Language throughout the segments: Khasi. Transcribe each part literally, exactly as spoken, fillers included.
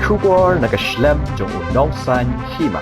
Khubor na ka shlem jong u nongsaiñ hima.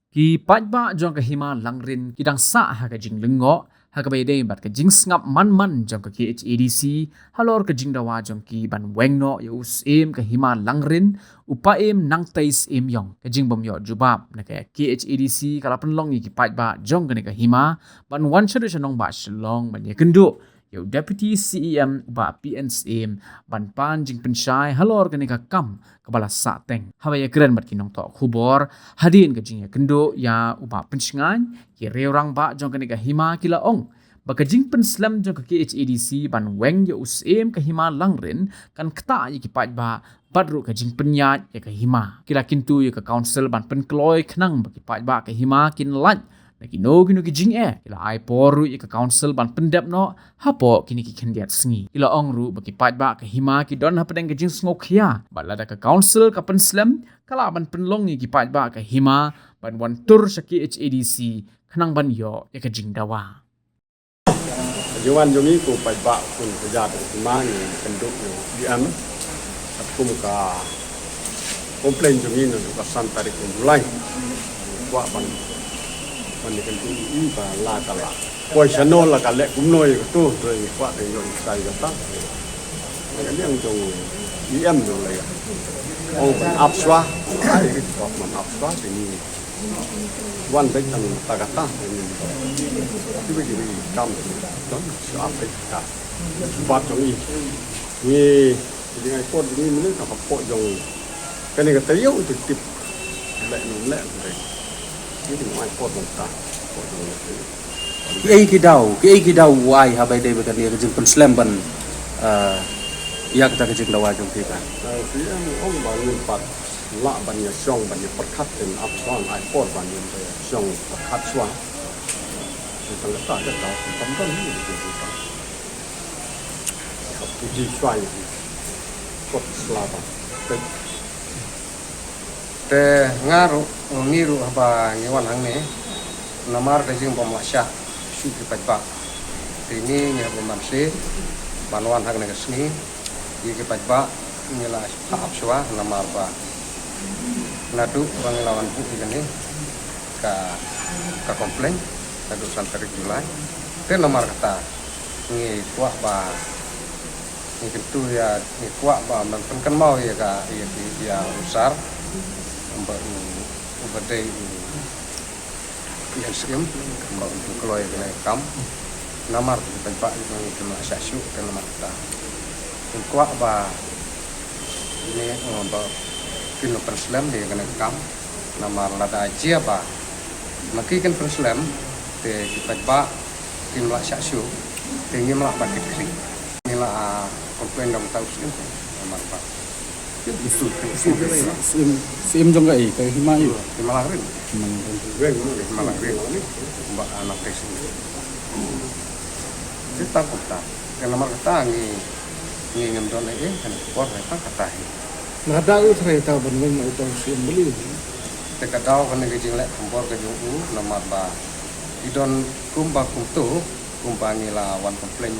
Ki paidbah jong ka hima Langrin ki dang sah ha ka jinglyngngoh ha kaba ïadei bad ka jingsngap manman jong ka K H A D C halor ka jingdawa jong ki ban weng noh ïa u syiem ka hima Langrin, u Paiem Nangtei Syiem Ïong. Ka jingbym ïoh jubab na ka K H A D C ka la pynlong ïa ki paidbah jong kane ka hima ban wan shaduh sha nongbah Shillong ban ïakynduh ïa u Deputy C E M u Bah P N Syiem ban pan jingpynshai halor kane ka kam kaba la sah teng. Haba ïakren bad ki nongthoh khubor hadien ka jingïakynduh ïa u Bah Pynshngaiñ, ki rangbah jong kane ka hima ki la ong ba ka jingpynslem jong ka K H A D C ban weng ïa u syiem ka hima Langrin kan ktah ïa ki paidbah bad ruh ka jingpynïaid ïa ka hima. Ki la kyntu ïa ka council ban pynkloi khnang ba ki paidbah ka hima kin lait na kino kino ki jingeh. Ki la ai por ruh ïa ka council ban pyndep noh hapoh kine ki khyndiat sngi. Ki la ong ruh ba ki paidbah ka hima ki don hapdeng ka jingsngewkhia bad lada ka council ka pynslem, ka lah ban pynlong ïa ki paidbah ka hima ban wan tur sha K H A D C khnang ban ïoh ïa ka jingdawa. Ka jingwan jong ngi ko paidbah khun ka jait ka hima, ngi kynduh ïa u E M katkum ka complain jong ngi naduh ka san tarik u July. Kwah ban, ban ïakynduh ïa i ba la ka la poi shano, la ka leh kumno ïa kato, to ngi kwah ban ïoh ïa kata. Ka liang jong E M jong la ïa ong ban ap shuwa, ai kwah ban ap shuwa te ngi wan beit tang ta kata. Kiba ki kam don shu ap beit ta. Bat jong i. Ngi, ngi ai por jong i mynne ka hapoh jong i. Kane ka taïew te tip. Leh num leh num. Ngi ai por jong ta. Hapoh jong i. Kiei ki daw, kiei ki daw u ai haba ïadei bad kane ka jingpynslem ban, ah, ïa kata ka jingdawa jong phi ka. Ah, phi em ong ba ngim pat lah ban ïa shong ban ïa pyrkhat, te ap shuwa, ai por ban ïa shong pyrkhat shuwa. Tang kata ka daw kam don hi. Ka puji shuwa ïa kot slaba. Te nga ruh, ngi ruh haba ngi wan hangne namar ka jingbym lah shah shuh ki paidbah. Te ngi ngi haba man shi ban wan hangne ka sngi ïa ki paidbah ngi la ap shuwa namar ba naduh ba ngi la wan buh ïa kane ka, ka complain naduh san tarik July. Te namar kata ngi kwah ba ngi kyntu ïa, ngi kwah ba men pynkynmaw ïa ka, ïa ki, ïa u sir, ba u, uba dei u P N Syiem, ba un pynkloi ïa kane ka kam. Namar ki paidbah ngi kim lah shah shuh, te namar kata ngi kwah ba ngi, eh, ba kin pynslem ïa kane ka kam. Namar lada jia ba ma ki kin pynslem te ki paidbah kim lah shah shuh, te ngim lah ban kit khlieh. Ngi la, ah, complain da u Syiem te namar ba Syiem, Syiem jong ka, eh, ka hima, eh. Hima Langrin. Hima Langrin. Hima Langrin. Ba anak te Syiem. Te tang kumta. Te namar kata ngi, ngi ngim don ei ei, kan por tang kata hi. Nga da u trai ta ban weng ma uta u Syiem bali. Te ka daw kane ka jingleh khambor ka jong u namar ba i don kumba kumto, kumba ngi la wan complain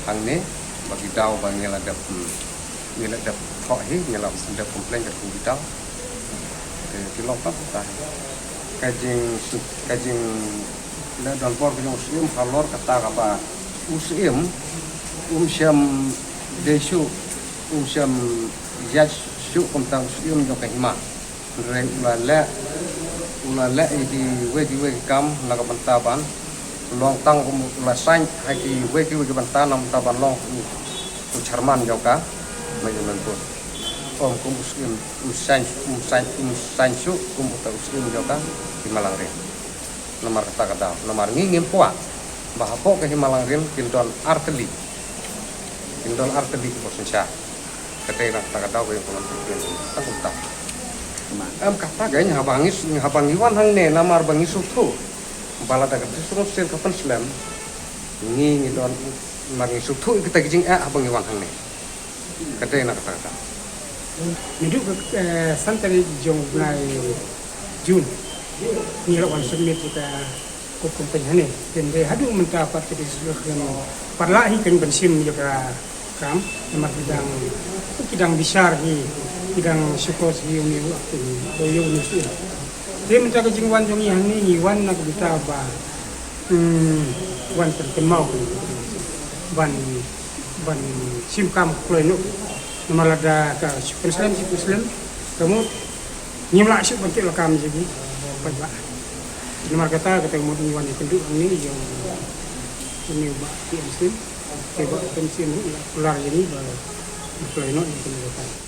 hangne ba ki daw ba ngi la dep, ngi la dep thoh hi, ngi la dep complain ka kum ki daw. Te ki long tang kumta hi. Ka jing, ka jing leh donbor ka jong u Syiem halor kata kaba u Syiem um shym dei shuh, um shym ïaid shuh kumta u Syiem jong ka hima. Hynrei u la leh, u la leh ïa kiwei kiwei ki kam na ka bynta ban long tang, um, u la saiñ ha kiwei kiwei ki bynta na ka bynta ban long u, u chairman jong ka Mawlai Board. Ym kum u Syiem, um saiñ, um saiñ, um saiñ shuh kum uta u Syiem jong ka Hima Langrin. Namar kata ka daw, namar ngi ngim kwah ba hapoh ka Hima Langrin kin don ar tylli, kin don ar tylli ki bor synshar. Ka dei na kata ka daw ka ïa ka long ka ïa ka tang kumta. Em, kata ka ngi haba ngi, haba ngi wan hangne namar ba ngi sngewthuh ba lada ka District Council ka pynslem, ngi, ngi don, namar ngi sngewthuh ïa kita ki jingeh haba ngi wan hangne. Ka dei na kata ka daw. Naduh ka, eh, san tarik jong u bnai June ngi la wan submit ïa ka court complaint hangne. Te haduh mynta pat ka District Council pat lah hi kan ban shim ïa ka kam, namar ki dang, ki dang bishar hi. Dang shu cross ïa une u acting, ïa une u sien. Te mynta ka jingwan jong ngi hangne ngi wan na ka bynta ba, hmm, wan pynkynmaw ban, ban shim kam kloi noh. Namar lada ka shu pynslem, shu pynslem, ka mut ngim lah shuh ban tip lakam jong ki paidbah. Namar kata, kata ka mut ngi wan ïakynduh hangne ïa une u Bah T M Syiem. Te Bah T M Syiem ruh u la kular ïa ngi ba kloi noh ïa kane ka kam.